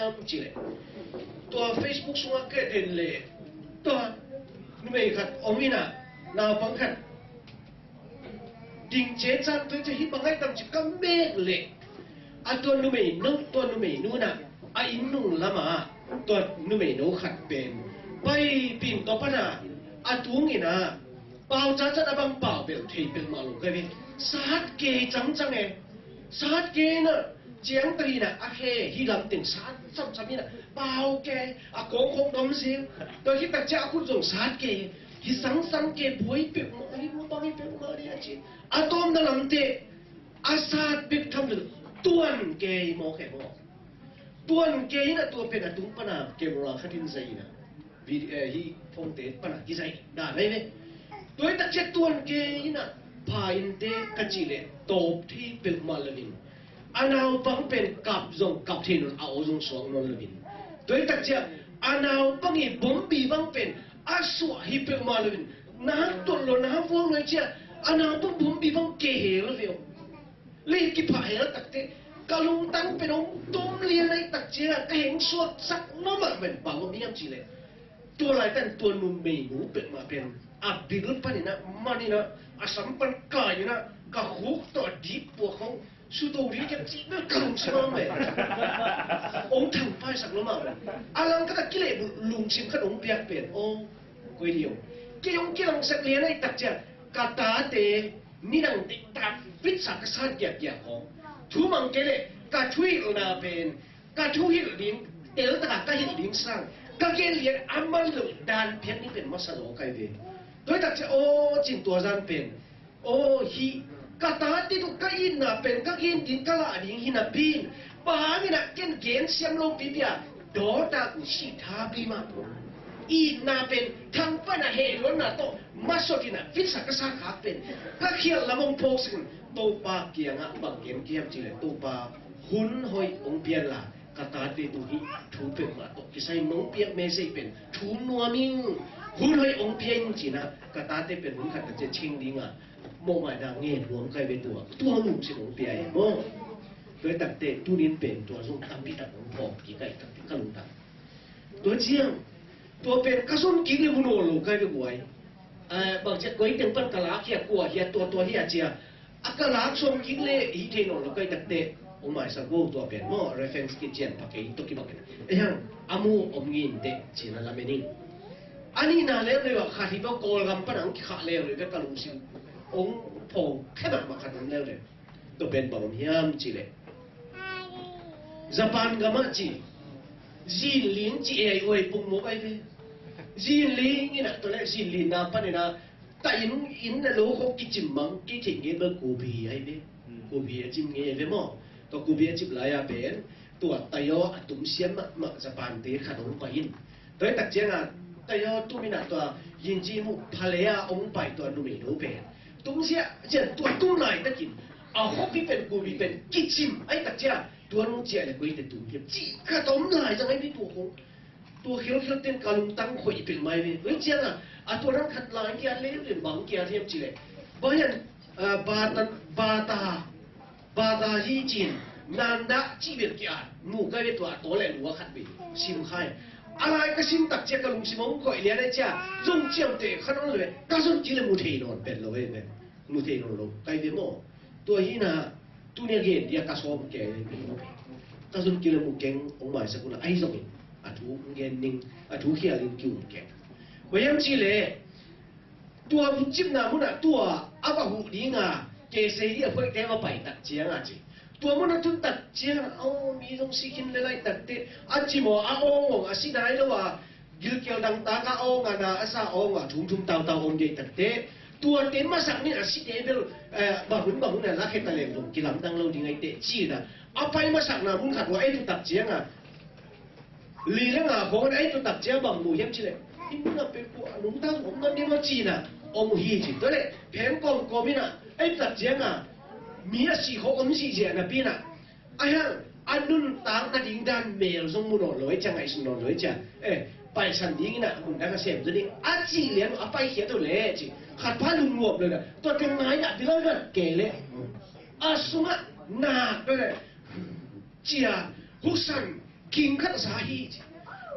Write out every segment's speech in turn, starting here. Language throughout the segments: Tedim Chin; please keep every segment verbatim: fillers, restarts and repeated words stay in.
Ci leh, tua Facebook sungah ka en leh, tua numei khat om in ah, naupang khat ding ce cang tua ci, hih bang ai tam ci ka mek leh, a tua numei no, tua numei nu in ah, a inn nung lamah tua numei no khat pen paipih in tua pan ah, a tung in ah, pau cacat a bang pau bel thei peuhmah lo ka hi ve. Sat kei camcam e. Sat kei in ah, ciang ta hi in ah, a khe hih lam teng sat camcam in ah, pau kei, a kawng khong dom zel. Tua khit tak ciang a khut zong sat kei, hih sangsang kei, buai peuhmah, hih buai peuhmah, hih a ci. A tawpna lamte, a sat bek tham lo, tuan kei mawk e maw. Tuan kei in ah, tua pen a tung pan ah camera khat in zaih in ah, vid-, eh, hih phone te pan ah kizaih dan ahi ve. Tua hi tak ciang tuan kei in ah, pha in teh ka cih leh tawp thei peuhmah lo in, a naupang pen kap zong kap thei nawn, a aw zong suak nawn lo in. Tua hi tak ciang a naupang i bombi bang pen a suah hi peuhmah lo in, na tuat lo, na vuak lo hi ciang a naupang bombi bang kei hel lo ve aw. Lei kiphah hel tak teh, ka lungtang pen hong tum lian ahih tak ciangah ka heng suaksak lo mah ven, bang om hiam cih leh, tua laitak tua numei nu peuhmah pen a bil panin ah, man in ah, a sam pan kai in ah, ka khuk tawh a dip puak hong suto ding kiam cih bel ka lungsim ah om e. Hong thangpaisak lo mah ven. A langkhat ah kilehbulh lungsim khat hong piak pen, aw, koi ding aw. Kei hong kilangsak lian ahih tak ciang ka tate nidang diktak vitsa ka sat giakgiak hong, thu mang kei leh ka thuhilhna pen, ka thuhilh ding, teltak a ka hilh ding sang, ka gen lian a man loh dan piak ding pen masa zaw ka hi ve. Tua hi tak ciang, aw, cin tua zan pen, aw, hih ka tate tawh ka itna pen ka gen ding, ka lah ding hi napi in, bang hangin ah ken gen siam lopi pi a, dawtak uh sih tha pi mah. Itna pen thangpaihna, hehluatna tawh masot in ah vitsa ka sa khak pen, ka khialh lam hong phawksak in, Topa kiangah bang gen ka hiam cih leh, Topa, hun hoih hong pia inla, ka tate tung hih thu peuhmah tawh kisai nong piak message pen thu nuam ing, hun hoih hong pia ing ci in ah, ka tate pen hun khat ka ciah cing ding a, mawhmaina ngen nuam ka hi ve tua, tua lungsim hong pia e maw. Tua hi tak teh tuni in pen tua zong tampi tak hong phawk kik ahih tak teh ka lungtang. Tua ciang, tua pen ka zon kik leh mu nawn lo ka hi ve guai. Eh, bang ciah koi teng pan ka lak hiam, kua hiam, tua tua hiam ciah, a ka lak suang kik leh hih thei nawn lo ka hih tak teh, hong maisak vo tua pen maw, reference kician pha kei tawh kibang in. Eh hang, a mu om ngi in teh ci in ah lamen ing. A nihna leuleu ah khat hi bang, Kawlgam pan ah hong kikhah leuleu bek ka lungsim hong phawk khe mahmah khat om leuleu. Tua pen bang om hiam cih leh, Japan gam ah ci, zinling ci, ei, uai pung mawk ahi ve. Zinling in ah, tua leh zinlinna panin ah, ta inn, inn a lo khawng kicim mang, kei theih ngen bel kobi ahi ve. Hmm. Kobi a cim ngei ahi ve maw. Tua kobi a cim lai a pen, tua tayaw a tum siam mahmah Japan te khat hong pai in. Tua hi tak ciangah, tayaw tum in ah tua yinci mu phalea hong pai tua numei no pen, tum sia, sia tua tum laitakin, a khuapi pen, kobi pen kicim ahih tak ciang, tua nu ciah leh koi teh tum hiam cih khat om lai zang ahi ve tua khawng. Tua khialkhial ten ka lungtang khoih peuhmah ahi ve. Tua hi ciangah, a tua dan khat lai kia leh, bang kia hiam cih leh, bang hiam, ah, bata, bata, bata hi ci in, nanda cih bel kia mu ka hi ve, tua a taw leh lua khat bel sim kha in. A lai ka sim tak ciang ka lungsim hong koih lian ahih ciang, zong ciamteh khat hong lo ve, ka zon kik leh mu thei nawn pen lo ve, mu thei nawn lo ka hi ve maw. Tua hi in ah, tuni a gen dia ka sawm kei, ka zon kik leh mu keng, hong maisak un ah, ahi zongin a thu gen ning, a thu khial in ki-um keng. Bang hiam cih leh, tua vutcipna mun ah tua a va huh ding a, K C D a phoihte va pai tak ciangah ci, tua mun a tun tak ciangah, aw, mi zong si khin lel ahih tak teh, a cim aw, a awng aw, a si nai lo a, gilkial dangtak a awng a, na a sa awng a, thumthum tautau awng ding ahih tak teh, tuate masak ni a site bel, eh, bang hun bang hun a lakhia ta leng zong kilamdang lo ding ahih teh ci in ah, a pai masakna mun khat uh a ei tun tak ciangah, li le nga khawng in ah, ei tun tak ciang bang mu hiam cih leh, hih mun ah pen kua nungta om nawn ding maw ci in ah, om uh hi ci. Tua leh phen kawmkawm in ah, ei tun tak ciangah, mi a si khawng om zihziah napi in ah, a hiang, a nuntak nading dan mel zong mu nawn lo ahih ciang, ngaihsun nawn lo ahih ciang, eh, paisan ding in ah, mun dang a sem zaw ding a cih lian uh a paikhiat uh leh ci. Khat pha lungnuam lo in ah, tua teng ngai in ah, bilal in ah kei leh, a sungah nak lo leh, cia, husan, King khat a sa hi ci.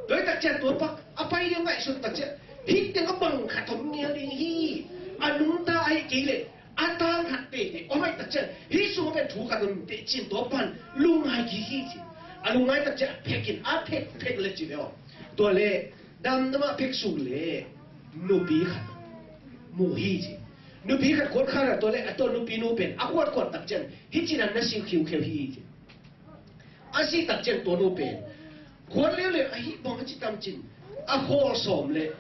Tua hi tak ciang tua pa a pai ding ngaihsun tak ciang, hih teng a bang khat om ngial ding hi. A nungta ahih kei leh a tang khat teitei om ahih tak ciang, hih sung pen thu khat om teh ci-in tua pan lungngai kik hi ci. A lungngai tak ciang a phek in, a phek phek leh ci leh aw, tua leh damdam a phek sung leh nupi khat mu hi ci. Nupi khat khuat khat a, tua leh a tua nupi nu pen a khuat khuat tak ciang hih ci-in a na si khiukheu hi ci. A sih tak ciang tua nu pen khuat leuleu ahih bang a ci tam cin, a khawl sawm leh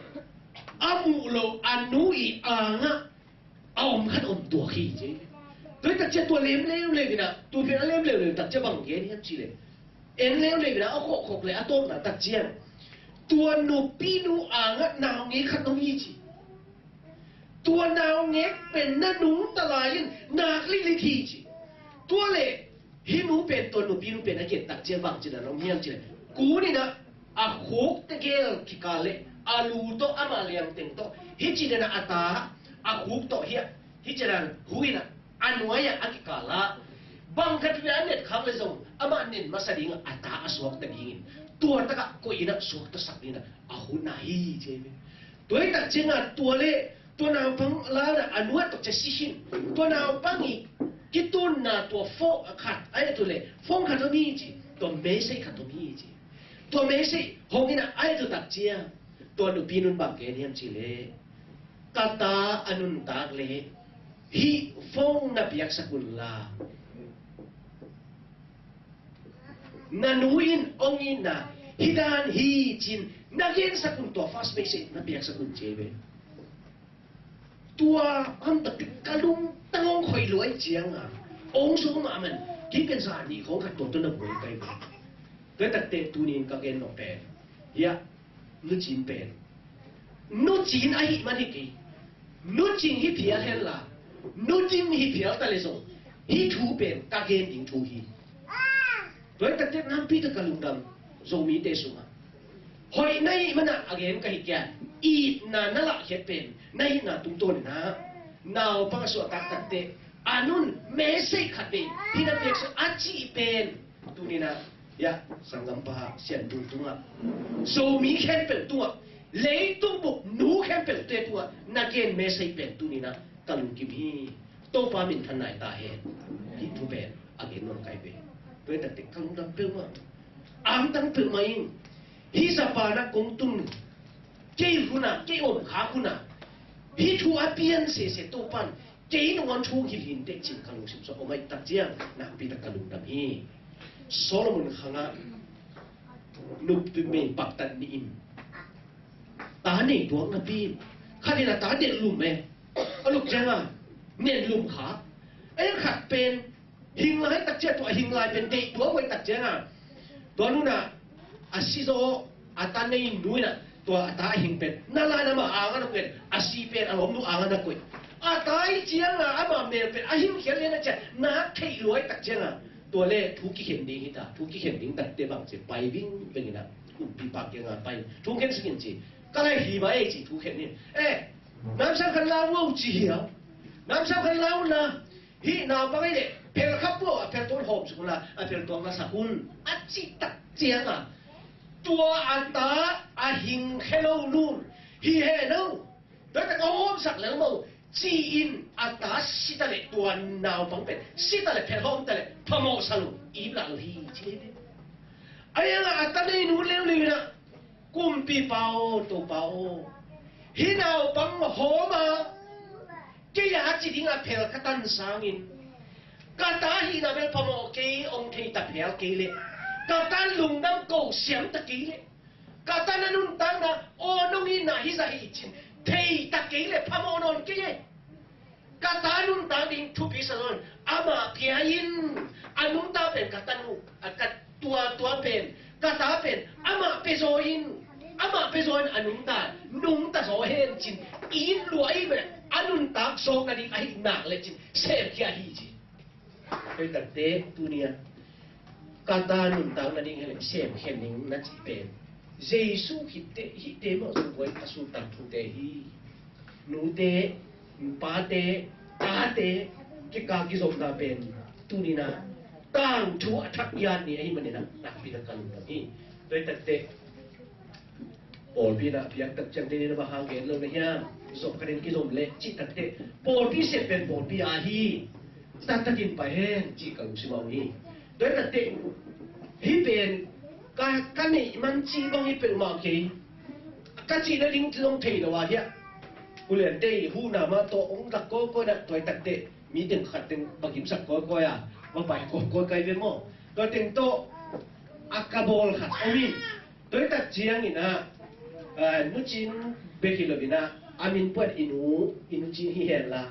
a muh loh a nu i angah a om khat om tuak hi ci. Tua hi tak ciang tua lem leuleu in ah, tua pen a lem leuleu tak ciang bang gen hiam cih leh, en leuleu in ah a khawkkhawk leh a tawpna tak ciang tua nupi nu angah naungek khat om hi ci. Tua naungek pen na nungta lai-in nak liklik hi ci. Tua leh hih nu pen, tua nupi nu pen a gen tak ciang bang ci-in a om hiam cih leh, kun in ah a khuk tegel kikal leh a lu tawh, amah liangteng tawh, hih ci-in ah a ta a khuk tawh hih, hih ci-in ah hu in ah a nuai-ah a kikal ah, bang khat vei a net khak leh zong amah nen masa ding ah a ta a suakta dingin tua takah koih in ah suaktasak dingin ah a hutna hi ci. Tua hi tak ciangin tua leh tua naupang la in ah a nuai tawh ci si khin. Tua naupang i kitunna tua phone khat, ahih tua leh phone khat om hi ci. Tua message khat om hi ci. Tua message hong in ah, ahih tua tak ciang tua nupi nun bang gen hiam cih leh, ka ta a nuntak leh hih phone na piaksak un la, na nu in hong itna hih dan hi ci-in na gensak un, tua first message na piaksak un ci ve. Tua a om tak teh ka lungtang hong khoih lua ahih ciangin, hong sung mahmah in, kei pen zan nih khawng khat tua tawh na buai kai ve. Tua hi tak teh tuni-in ka gen nop pen, hiah, Nu Cin pen, Nu Cin ahih man hi kei. Nu Cing hi phial hen la, Nu Cin hi phial ta leh zong, hih thu pen ka gen ding thu hi. Tua hi tak teh nakpi tak ka lungdam, Zomite sungah hoih na hih man ah a gen ka hi kei a, itna na lahkhiat pen na hihna tungtawn in ah, naupang a suahtak tak teh a nun message khat vei hih na piaksak a cih pen, tuni-in ah, hiah, sanggampa, siantu tungah, Zomi khempeuh tungah, leitung bup nu khempeuhte tungah na gen message pen tuni-in ah ka lungkim hi. Topa minthan nai ta hen. Hih thu pen a gen nuam kai ve. Tua hi tak teh ka lungdam peuhmah, angtang peuhmah ing. Hih Japan ah kong tun kei hun ah, kei om khak hun ah, hih thu a pian sese Topa'n kei nung hong thuk hi lin teh ci-in ka lungsim sung om ahih tak ciang nakpi tak ka lungdam hi. Solomon khangah nupi mei paktat nih in ta nei tuak napi, khat in a ta nen lum e. A lum ciangin nen lum kha. A khat pen hing lai tak ciang, tua hing lai pen deih tuak uh ahih tak ciangin, tua nu in a si zaw, a ta nei nu in a, tua a ta a hing pen na la in amah angah na koih, a si pen a lawmnu angah na koih. A ta ahih ciangin amah mel pen a hing khial lian ahih ciangin na theih lua ahih tak ciangin, tua leh thu kikhen ding hi ta, thu kikhen ding tak teh bang ci, pai vingveng in a, kumpipa kiangah pai, thu khen suk in ci. Ka lai hi mah ei ci, thu khen in. Eh, namsau khat la un aw ci hiam? Namsau khat la un la. Hih naupang ahih leh phelkhap uh a, pheltuak hawm suk un la, a pheltuak la sak un, a cih tak ciangin, tua a ta a hing khe lo nu in, hi hen aw, tua tak a hawmsak lel maw, ci-in a ta si ta leh, tua naupang pen si ta leh, phelkhap om ta leh phamawh sa lo, ip lak lo hi ci hi. A iang a ta nei nu leuleu in a, Kumpipa aw, Topa aw, hih naupang hawm a, kei a ci ding a phel ka tan sangin, ka ta hihna bel phamawh kei, hong thei ta phial kei leh, ka ta lungdam ko siam ta kei leh, ka ta na nuntakna aw nong itna hi zah hi ci-in thei ta kei leh phamawh nawn kei e. Ka ta nuntak ding thupi sa lo in, amah pia in, a nungta pen ka ta nu, a ka tua, tua pen, ka ta pen amah pia zaw in, amah pia zaw in a nungta, nungta zaw hen ci-in, it lua ahih manin a nuntak zawk nading ahih nak lecin semkhia hi ci. Tua hi tak teh tuni-a ka ta nuntak nading hi leh semkhia ning na cih pen, Jesu khit teh hihte mah zong buai a sultan thute hi. Nute, pate, tate kikal kizopna pen tuni-in a tangthu a thak i at ni ahih manin a nakpi tak ka lungdam hi. Tua hi takteh pawlpi in ah piak tak ciang denin a bang hang gen lo na hiam? Zop khatin kizom leh cih takteh pawlpi sep pen pawlpi a hi. Taktakin pai hen cih ka lungsim ah om hi. Tua hi takteh hih pen ka, ka neih man cih bang hi peuhmah kei. Ka cih nading zong thei lo a hiah. Uliante i huhna mah tawh hong lak kawikawi na, tua hi takteh mi teng khat teng va gimsak kawikawi a, va pai kawikawi kai ve maw? Tua teng tawh a ka bawl khat om hi. Tua hi tak ciangin ah, ah, Nu Cin bek hi lo in ah, a min puan i nu, i Nu Cin hi hen la.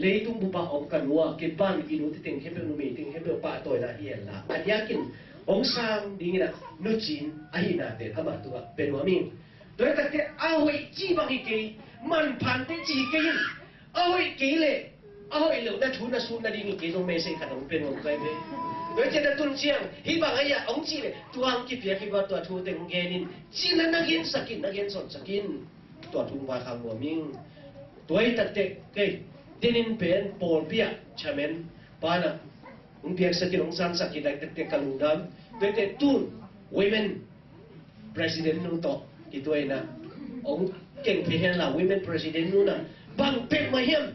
Leitung bup ah om ka nu a, kei pan i nu te teng khempeuh, numei teng khempeuh pahtawina hi hen la. A diakin hong sang dingin ah Nu Cin ahihnate amah tungah pia nuam ing. Tua hi takteh a hoih cih bang hi kei, manpha te cih hi kei in. A hoih kei leh, a hoih loh na thu na sut nading hi kei zong message khat hong pia nuam kai ve. Tua ciang na tun ciang, hih bang ahi a hong cih leh, tua hong kipiak hi ba tua thu teng hong gen in. Cih na na gensak in, na gen sawnsak in. Tua thu hong vaikhak nuam ing. Tua hi takteh, kei, denin pen pawlpi ah chairman pa na hong piaksak in, hong sansak in, a hi takteh ka lungdam. Tua hi teh tun women president nu tawh kituaina hong keng phei hen la, women president nu na bang pek mah hiam?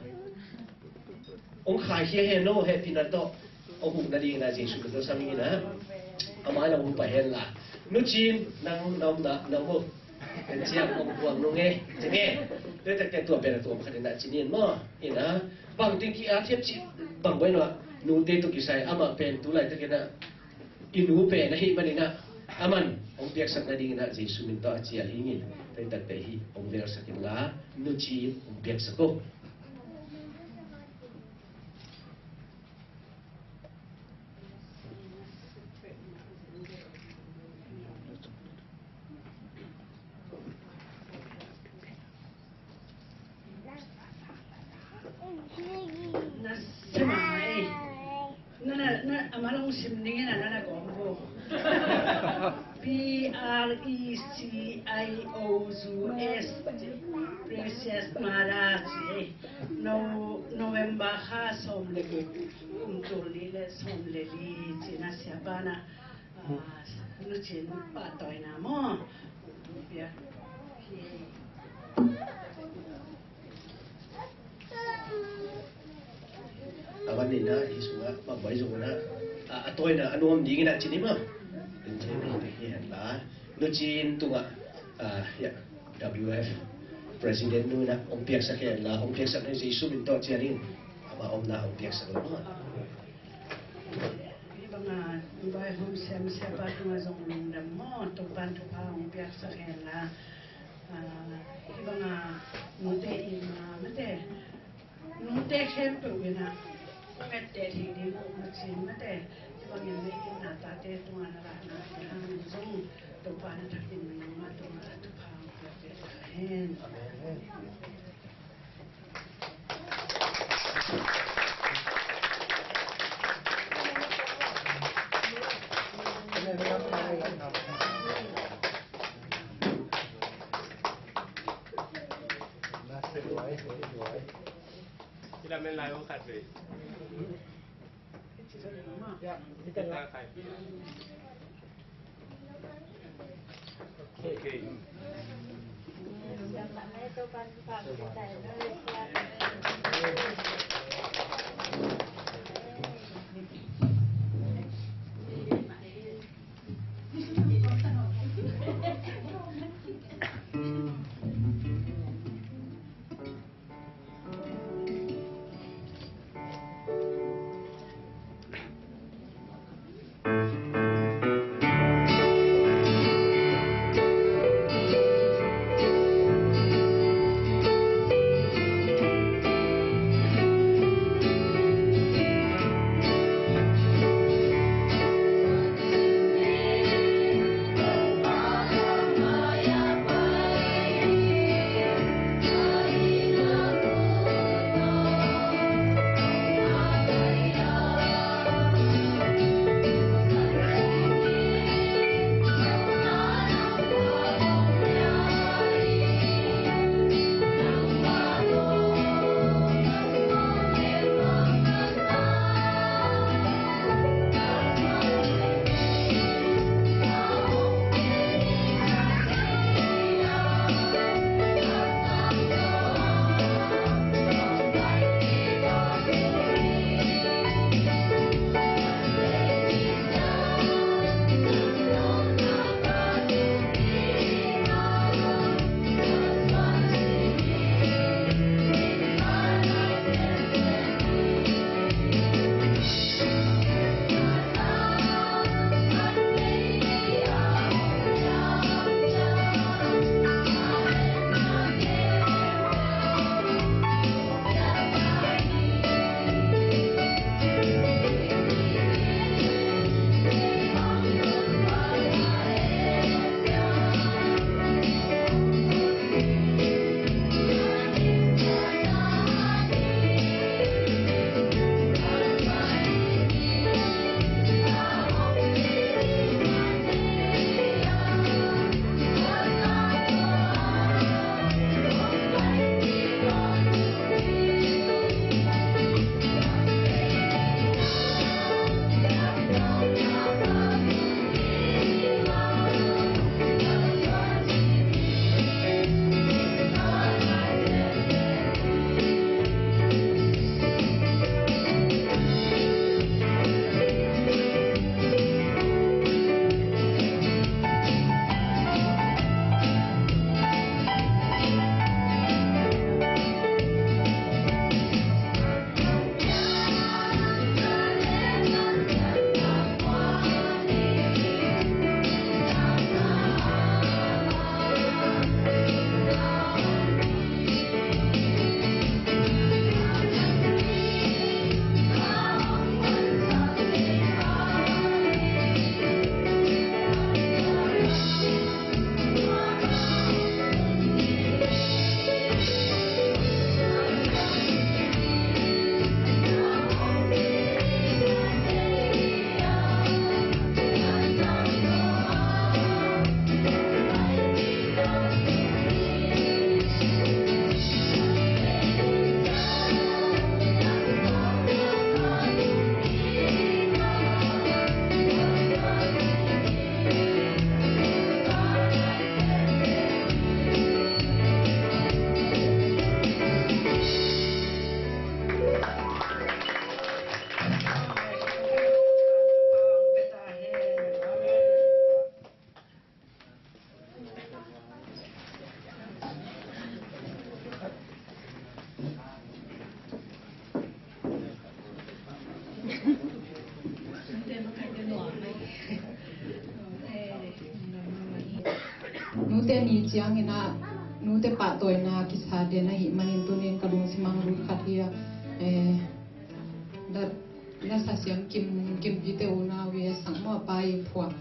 Hong khaikhia hen lo, hehpihna tawh hong huh nadingin ah Jesu min tawh sam ing in ah. Amah in ah hong pai hen la. Nu Cin, nang na omna, nang hong en ciang hong kuang nung e, ci nge. Tua hi takteh tua pen a tuam khat in ah ci ni in maw. In ah, bang teng ki a thiam cih bang baih nuam, nute tawh kisai, amah pen tu laitakin ah i nu pen ahih manin ah, aman hong piaksak nadingin ah Jesu min tawh a cial hi ing in, tua hi takteh hih hong velsak in la, Nu Cin hong piaksak o. Na sia mah ei. Na, na, na, a mah long sim ning in a na na gawm bo. P R E C I O U S, Precious Mother ci ei. No, November kha sawm le guk, kum tul nih le sawm le li ci na sia pa na. Ah, Nu Cin pahtawina maw? Bia. Hi. A van in ah hih sungah bang baih zong in ah, a, a tawina a nuam dingin ah ci ni maw. Hi hen la. Nu Cin tungah, ah, ya, W F President nu in ah hong piaksak hen la, hong piaksak ni Jesu min tawh cial in. Amah omna hong piaksak lo maw. Hih bangah Dubai Home Siam siapa tungah zong lungdam maw, Topa'n thupha hong piaksak hen la. Ah, hih bangah nute in, ah, mate, nute khempeuh in ah, ngat te thei ding uh, Nu Cin mate, hih bangin mei in na tate tungah na lahna te hang zong Topa'n a thakin nangmah tungah thupha hong piaksak hen. Amen. Nute ni ciangin ah nute pahtawina kisat den ahih manin tunin ka lungsim ah lut khat hi a, eh, la, la sa siam kim, kimpite unau i a sang maw, a pa i phuak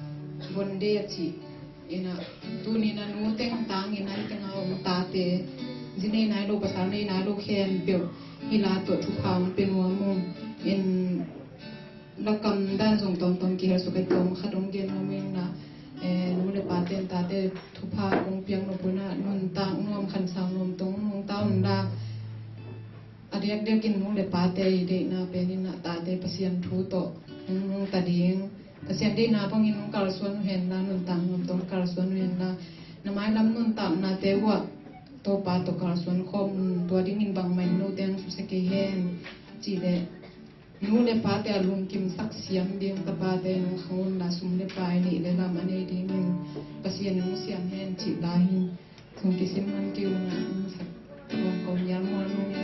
von dei a cih. Ina, tunin a nu teng tangin a i teng a om tate, zi nei nai lo, pasal nei nai lo khempeuh hi la tawh thupha hong pia nuam ung. In lakam dan zong tawmtawm kihel suk a, tawm khat hong gen nuam ing na, eh, nu le pa ten tate thupha hong piak nop un a, nuntak nuam, khansang nuam tawh nungta un la. A diakdiakin nu le pate i deihna pen in a, tate Pasian thu tawh hong nungta ding. Pasian deihna bangin hong kalsuan uh hen la, nuntak nuam tawh hong kalsuan uh hen la. Na mailam nuntaknate uh ah Topa tawh kalsuan khawm un, tua dingin bangmah in nute hong susia kei hen. Cih leh nu le pate a lungkimsak siam ding tapate nong khang un la, sum le pai, neih le lam a nei dingin Pasian in hong siam hen cih la hi. Tung kisim man ki un a, in sak kong kong yam mual nung.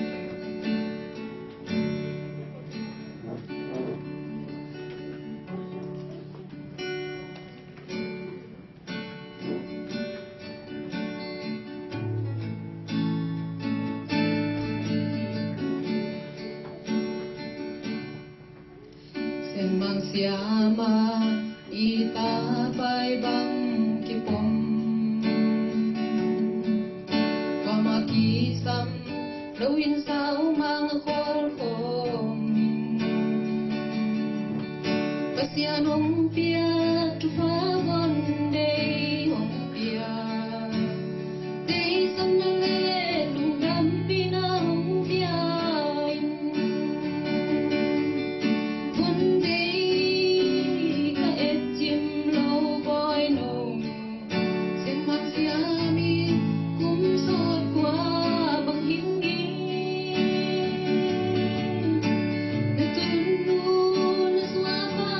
Senmang siama i tapai bang kipom, pama kisam lo in sau mang khol khom in. Pasian hong pia thupha von dei hong pia. Tei sam na le lungdam pi na hong pia in. Hun dei ka et cim lo boy no. Siamang siami kum sawt kua bang hing in. Na tun nu na suapa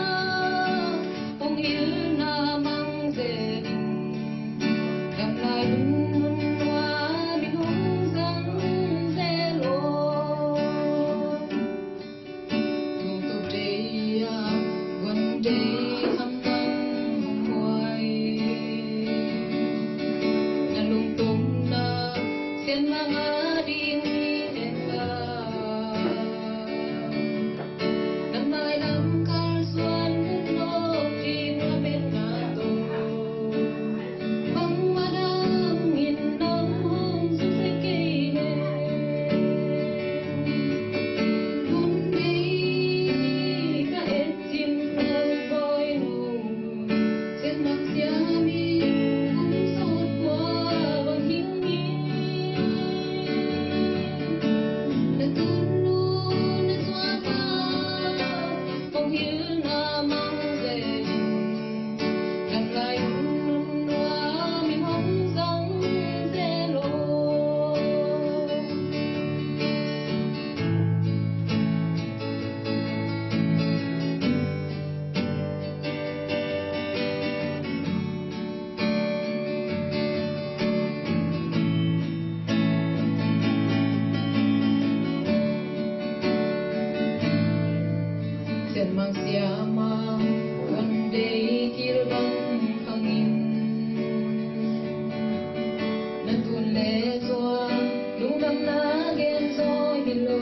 hong hilna mang zel in. Gamlai hun hun nuam in hong zang zel lo. Lungtup dei a, guan dei ham bang hong huai. Na lungtup na sian mang a ding hi hen la. Lam bai lam kal suan hun lo ding a bet na to. Bangmah dangin nong hong susia kei leh. Hun dei ka et cim lo boy nu. Sian bang siami kum sawt kua bang hing in. Na tun nu na suapa kong hilna mang zel in. Gamlai hun hun nuam in hong zang zel lo. Sian mang siama, wan dei kil bang khang in. Na tun le zua, lungdamna gen zaw hi lo.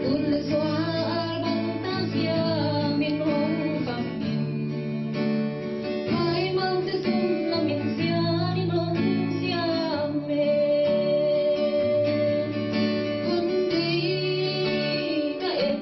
Tun le zua, al bang ta siam in hong khang in. Maimang te sum lam in sian in hong siam e. Hun dei ka et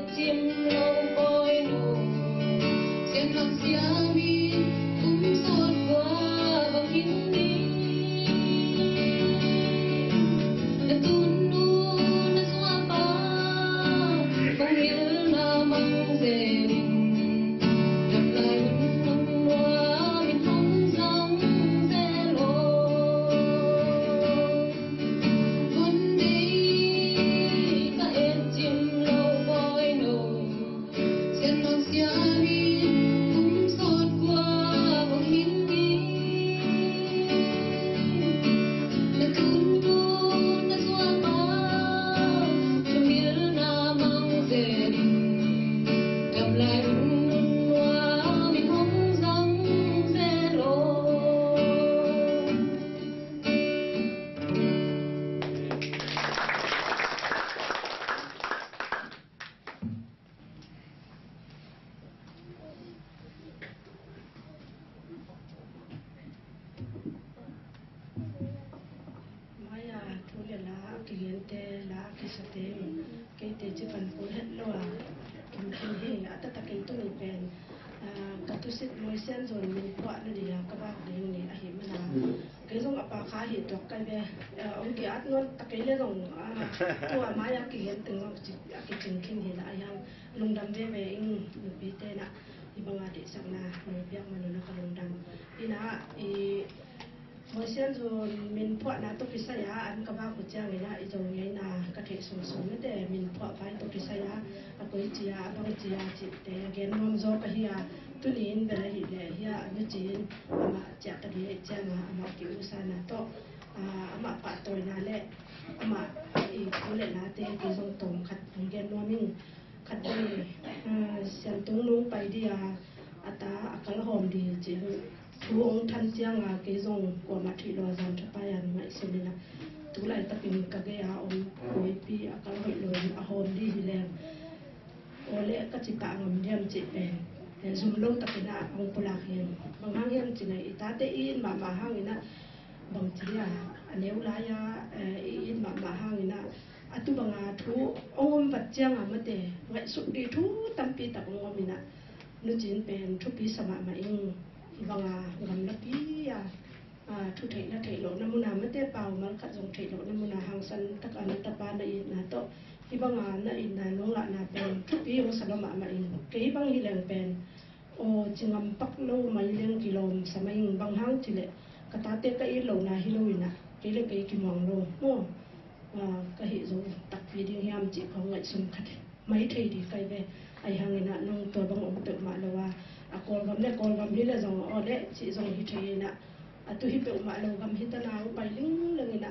Sa te, keite ci pan kul het lo a, kim khin hi, a taktak in tuni pen, ah, ka tuusit Mawi Sian Zon min phuah na dia ka vak ding ni ahi mana. Kei zong a pa kha hi tuak kai ve, ah, ong ki at nuam ta kei le zong, ah, tua mai a kigen teng zong ci, a kicing khin hi na a hiang lungdam veve ing nupi te na, i banga deihsakna, nong piak man na ka lungdam. Ina, i, Mawi Sian Zon min phuahna tawh kisai a an ka vak uh ciangin ah i Zo ngeina ka theih sungsung mite min phuah vai tawh kisai a, a koi cia, a bang cia cihte a gen nuam zaw ka hi a, tuni in bel ahih leh hi a, nu ci-in amah ciah ka ding ahih ciangin amah ki-usana tawh, ah, amah pahtawina le amah i thu le nate kei zong tawm khat hong gen nuam ing. Khat vei, ah, Siantung nung pai ding a, a ta a kal hawm ding ci thu hong than ciangin kei zong kuamah theih lo a zan thapai a ngaihsun ina, tu laitakin ka gei a om kuaipi a kal hoih lo in a hawm ding hi leng aw le ka ci pah ngam diam cih pen, eh, zum lo takin ah hong pulak hi. Bang hang hiam cih leh i tate i it mahmah hangin ah bang ci a, a neu lai a, eh, i it mahmah hangin ah a tu banga thu hong om vat ciangin mate ngaihsut ding thu tampi tak hong om ina, nu ci-in pen thupi sa mahmah ing. Hi banga gamlapi a, ah, thu theih na theih lohna muna mate pau mal khat zong theih lohna muna hangsan taka na tapa na itna tawh hi banga na itna nong lahna pen thupi hong sa lo mahmah ing. Kei bang hi leng pen aw, ci ngam pak lo mai leng kilawm sa mai ing. Bang hang cih leh ka tate ka it lohna hi lo ina, kei le kei kimuang lo maw, ah, ka hih zo takpi ding hiam cih ka hong ngaihsun khat mai thei ding kai ve. Ahi hangin ah nong tua bang om peuhmah lo a, a Kawlgam le Kawlgam hi le zong aw le cih zong hi thei ina, a tu hi peuhmah lo gam hi ta na hong pai lingling ina,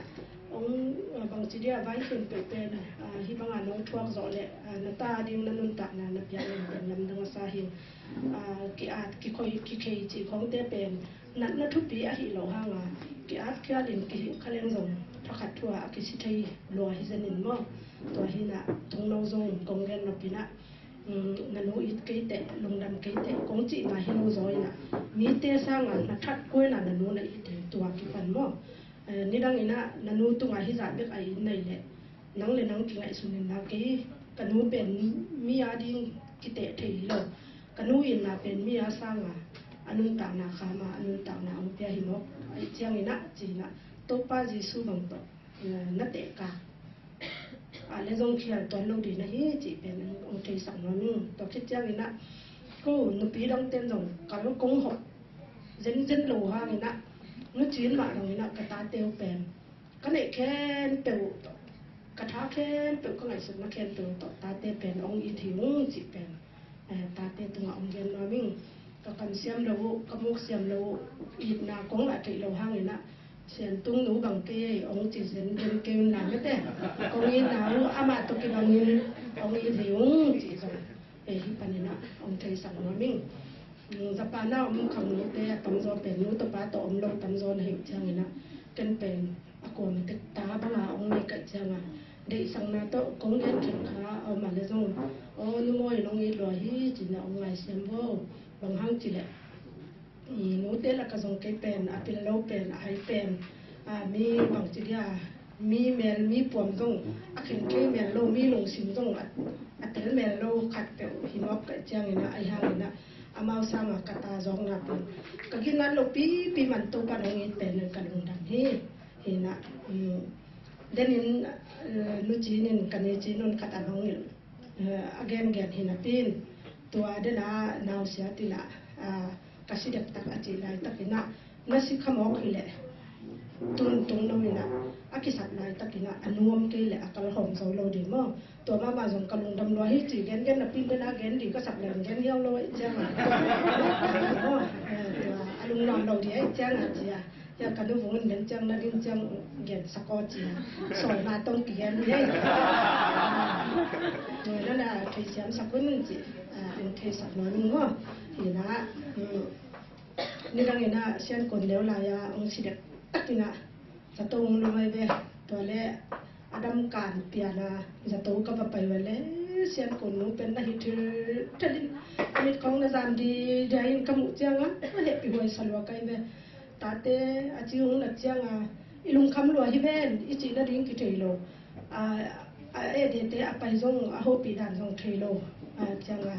hong, ah, bang ci dia vai khempeuh pen, ah, hi banga nong thuak zawh le, ah, na ta ding na nuntakna na piak in pen lamdang a sa hi. Ah, ki-at, kikhoi, kikhei cih khawngte pen natna thupi ahih loh hanga ki-at khialin kihih kha leng zong thakhat thu-a a kisi thei lua hi zen in maw. Tua hi ina, tungno zong kong gen nop ina, um, na nu it kei teh, lungdam kei teh kong cihna hi lo zaw ina, mite sanga na that kua ina na nu na it hi tua kipan maw. Eh, nidang ina na nu tunga hizah bek a it na hih leh nang le nang kingaihsun in na, kei ka nu pen mi a ding kiteh thei hi lo. Ka nu itna pen mi a sanga a nuntakna khama a nuntakna hong pia hi mawk. Ahi ciangin ah ci ina, Topa Jesu bang tawh, eh, na tehkak a le zong khial tuan lo ding na hi cih pen hong theisak nuam ing. Tua khit ciangin ah ko nupi dangten zong kal kong hawh zenzen lo hangin ah nu ci-in mah zongin ah ka tate uh pen ka neih khempeuh tawh, ka tha khempeuh, ka ngaihsutna khempeuh tawh tate pen hong it hi ung cih pen, eh, tate tungah hong gen nuam ing. Ka kam siam lo uh, ka muk siam lo uh, itna kong lah theih lo hangin ah Siantung nu bang kei hong ci zenzen kei un la mete. Kong itna uh amah tawh kibangin hong it hi ung cih zong, eh, hih panin ah hong theisak nuam ing. Mm, Japan a om khangnute a tamzaw pen nu tawh pa tawh om lo tamzaw na hi uh ciangin ah ken pen a kuam tek ta banga hong nei kaih cianga deihsakna tawh kong gen khin kha a om a le zong, aw, nu Mawi nong it lua hi ci-in ah hong ngaisiam vo. Bang hang cih leh, mm, nute lak a zong kei pen a pil lo pen, a hai pen, a, mi bang ci dia, mi mel mi puam zong a khen kei mel lo, mi lungsim zong a, a tel mel lo khat peuh hi mawk kaih ciangin ah, ahi hangin ah amau sanga ka ta zawkna pen ka ginat lo pipi man Topa nong it pen in ka lungdam hi. Hi ina, um, denin, eh, nu ci-in in ka ni ci-in un khat a hong hilh, eh, a gengen hi napi in tua dena nausia tina, ah, ka si dektak a cih laitakin ah na si kha mawk hi leh tun tungno ina a kisap laitakin ah a nuam kei leh a kal hawm zo lo ding maw. Tua mahmah zong ka lungdam lua hi ci gengen napi in dena gen ding ka sak leng gen hiau lo ahih cianga, maw, eh, tua a lungnuam lo ding ahih cianga ci a. Hia ka nu vung in gen ciang na ding ciang gen sak aw ci a. Sawlna tawh kigen hi ei. Nana theisiam sak un ci. Ah, in theisak nuam ing aw. Hi ina, um, nidang ina Siankun neu lai-a hong si dektak ina zato hong lum ai ve. Tua le a dam kan piana zato ka va pai uh a le Siankun nu pen na hi thil thalin a mit khawng na zam di dia in ka muh cianga a hehpih huai sa lua kai ve. Tate a ci hong nat cianga i lungkham lua hi ven i cih nading kithei lo. A, A edete a pai zong a hopih dan zong thei lo. A cianga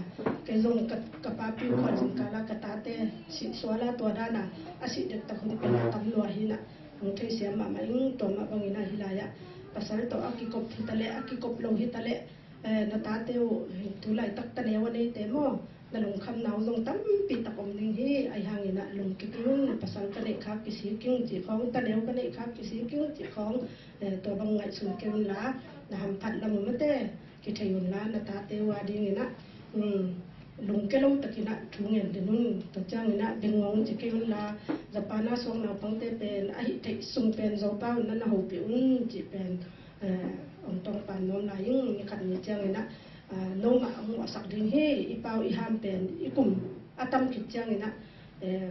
kei zong ka, ka papi khua zingkala ka tate sih suala tua dana a sih dektak hun pela tam lua hina. Hong theisiam mahmah ing tua mah bangina hilai-ah pasal tawh a kikop hitaleh a kikop lo hitaleh, eh, na tate uh tulaitak taneu a neite maw? Na lungkhamna uh zong tampi tak om ding hi. Ahi hangin ah lungke kei un, pasal ka neih khak kisik ing cih khawng, taneu ka neih khak kisik ing cih khawng, eh, tua bang ngaihsun kei unla, na hamphat lam uh mate kithei unla, na tate uh a dingin ah, um, lungke lo takin ah thu ngen den un. Tua ciangin ah bengngong ci kei unla, Japan a suak naupangte pen a hih theih sung pen Zopau na na hopih un cih pen, eh, hong tawngpan nuam lai ing. Ni khat ni ciangin ah, ah, nomah hong muahsak ding hi. I pau i ham pen i kum a tam khit ciangin ah, eh,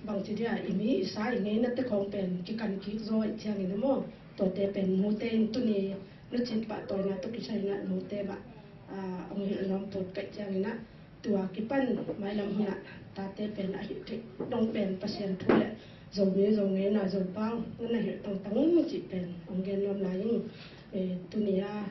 bangci dia i mi i sa i ngeina te khawng pen kikan kik zaw i ciangin ah maw? Tuate pen nute in tuni nucin pahtawina tawh kisai in ah nute mah, ah, hong hilh nuam put kaih ciangin ah, tua kipan mailam hunah tate pen a hih theih dong pen Pasian thu le Zomi Zongeina Zopau na na hilh tangtang un cih pen hong gen nuam lai ing. Eh, tuni a,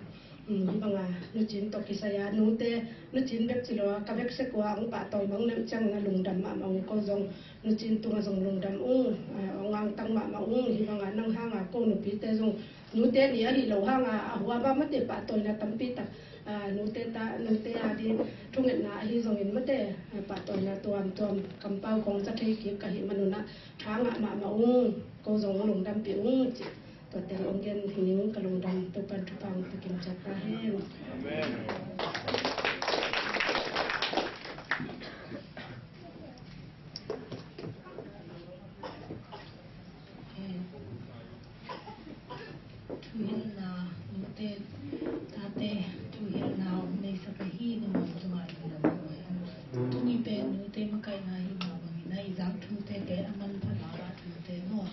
um, hih banga nucin tawh kisai a nute, nucin bek ci lo a ka bek sekua hong pahtawi mang neuh ciangin a lungdam mahmah ung. Ko zong nucin tunga zong lungdam ung, ah, hong angtang mahmah ung. Hih banga nang hanga ko nupite zong nute ni ahi lo hanga a hua ba mate pahtawina tampi tak, ah, nute ta, nute a di thungetna ahi zongin mate, ah, pahtawina tuamtuam kampau kong za thei kik ka hih manunah thangah mahmah ung. Ko zong lungdampih ung cih tua teng ong gen hing ka lungdam Topan thupha ong takin ciat ta hen. Amen. Thuhilhna, nute, tate, thuhilhna om neisak ahi, numan tungah lungdam ko hen. Tuni pen nute makaihna hi mah bangin a i zak thute pen a manphat a thute maw?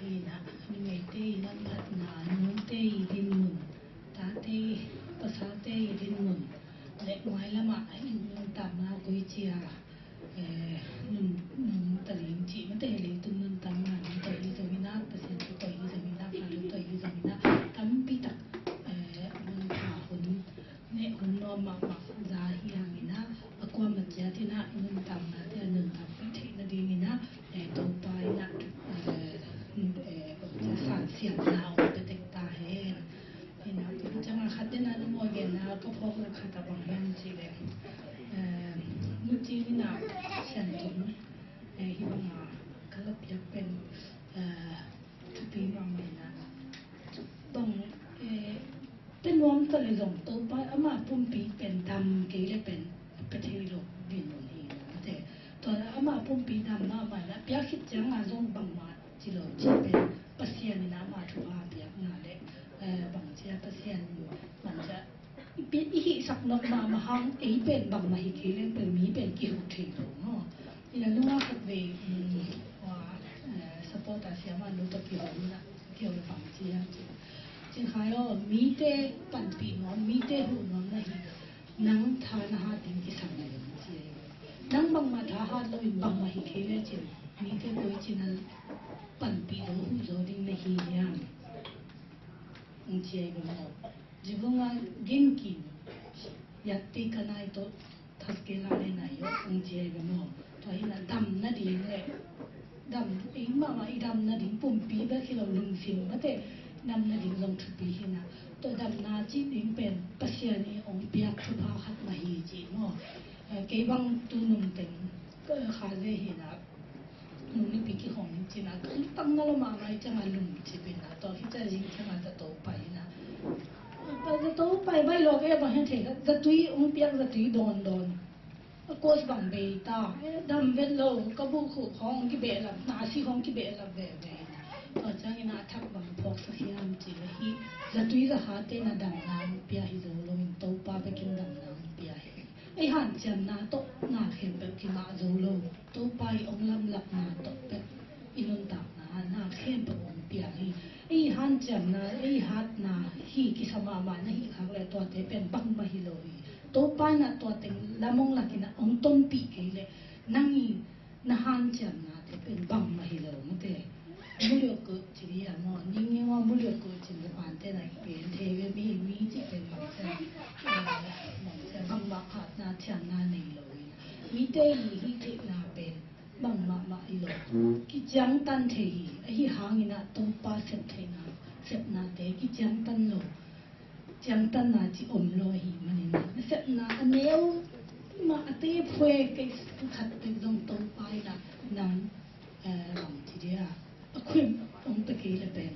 Ina, numeite i manphatna, nute i dinmun, tate, pasate i dinmun le mailamah i nuntakna koi cia, eh, nun, nunta ding cih mate, leitung nuntakna nunta hi zongin ah, Pasian thu tawh hi zongin ah, kha thu tawh hi zongin ah, tampi tak, eh, nunta hun neh hun nuam mahmah za hi hangin ah, a kuamah ciat in ah i nuntaknate a nuntak theih nadingin ah, eh, Topa in ah, eh, eh, sansiamna ong pia tek ta hen. Ina, tua ciangah khat in ah nung a genna ka phawk lak khat ah bang hiam cih leh, eh, nucin in ah Sian Tum, eh, hih bangah ka la piak pen, eh, thupi mahmah in ah bang, eh, pia nuam ta leh zong Topa amah pumpi pen dam kei leh pen pia thei lo dinmun hi na mate. Tua amah pumpi dam mahmah in ah piak khit ciangah zong bangmah ci lo ci pen Pasian in amah thupha piakna le, eh, bang cia Pasian bang cia i pi-, i hihsak nop mahmah hang ei pen bangmah hi kei leng pen mi pen kiho thei lo maw? Ina nunga khat vei, um, wa, eh, support a siama nu tawh kiho na, kiho le bang cia ci. Cin khai aw, mite panpih nuam, mite huh nuam na hi, nang tha na hat ding kisam na hi ci. Nang bangmah tha hat lo in bangmah hi kei le cin, mite koi cin a panpih lo huh zo ding na hi hiam? Ong ci ei bang aw. Zibunga ginkin, yatti kanai to thaske lale nai yo, ong ci ei bang aw. Tua hi na dam nading le, dam, ei mahmah i dam nading pumpi bek hi lo lungsim mate, dam nading zong thupi hi na. Tua damna cih ding pen Pasian i ong piak thupha khat mah hi ci maw. Eh, kei bang tu nung teng, eh, kha ze hi na, nung nipi kikhong cin a, tam na lo mahmah i ciangah lungcip in a, tua hi ciang zing ciangah zato pai in a. Zato pai bai lo kei bang hian thei kha, zatui ong piak, zatui dawn dawn. A kos bang bei ta, eh, dam vet lo, ka bu khuh khawng kibehlap, nasi khawng kibehlap veve in a. Tua ciangin a thak bang phawksak hiam cih leh hi, zatui zahate na damna ong pia hi zo lo in, Topa bekin damna ong pia hi. Ei hanciamna tawh na khempeuh kingah zo lo, Topa i ong lamlakna tawh bek i nuntakna na khempeuh ong piang hi. Ei hanciamna, ei hatna hi kisa mahmah na hih khak leh tuate pen bangmah hi lo hi. Topa in a tua teng lam ong lak in a ong tonpih kei leh nang i na hanciamnate pen bangmah hi lo mate. Muliok ko ci di a maw, ningning wa muliok ko ci di pante na i pen thei ve mi, mi Sianna nei lo hi. Mite i hih theihna pen bang mahmah hi lo. Kiciangtan thei hi. Ahi hangin ah Topa sep theihna, sepnate kiciangtan lo, ciangtanna ci om lo hi manin, a sepna a neu mah a tephuai kei khat pen zong Topa in ah nang, eh, bang ci dia, a khuim ong pe kei le pen